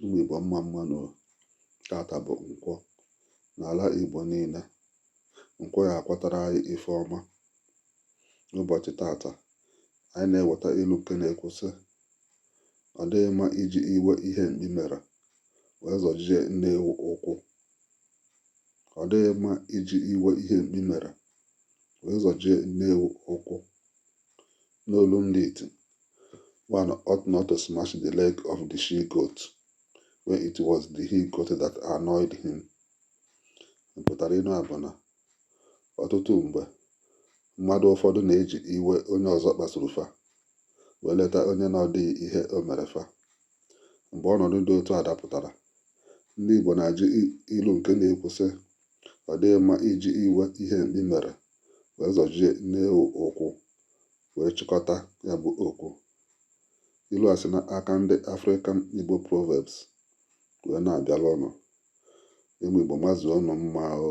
Ụmụ Igbo, mma mma nụ. Tata bụ Nkwọ n'ala Igbo niile. Nkwọ ya akwatara anyị ife ọma. N'ụbọchị tata, anyị na-eweta ilu nke na-ekwu sị, ọ dịghị mma iji iwe ihe mkpi mere wee zọjie nne ewu ụkwụ. Ọ dịghị mma iji iwe ihe mkpi mere wee zọjie nne ewu ụkwụ. N'olu ndị iti, one ought not to smash the leg of the she-goat when it was the he-goat that annoyed him. Mpụtara ilu a bụ na ọtụtụ mgbe, mmadụ ụfọdụ na-eji iwe onye ọzọ kpasuru fa wee leta onye na ọ dịghị ihe o mere fa. Mgbe ọnọdụ dị otu a dapụtara, ndị Igbo na-ajụ ilu nke na-ekwu sị, ọ dịghị mma iji iwe ihe mkpi mere wee zọjie nne ewu ụkwụ, wee chịkọta ya bụ okwu. Ilu a si n'aka ndị African Igbo Proverbs wee na-abịala ụnụ. Ụmụ Igbo, mazuo ụnụ mma o.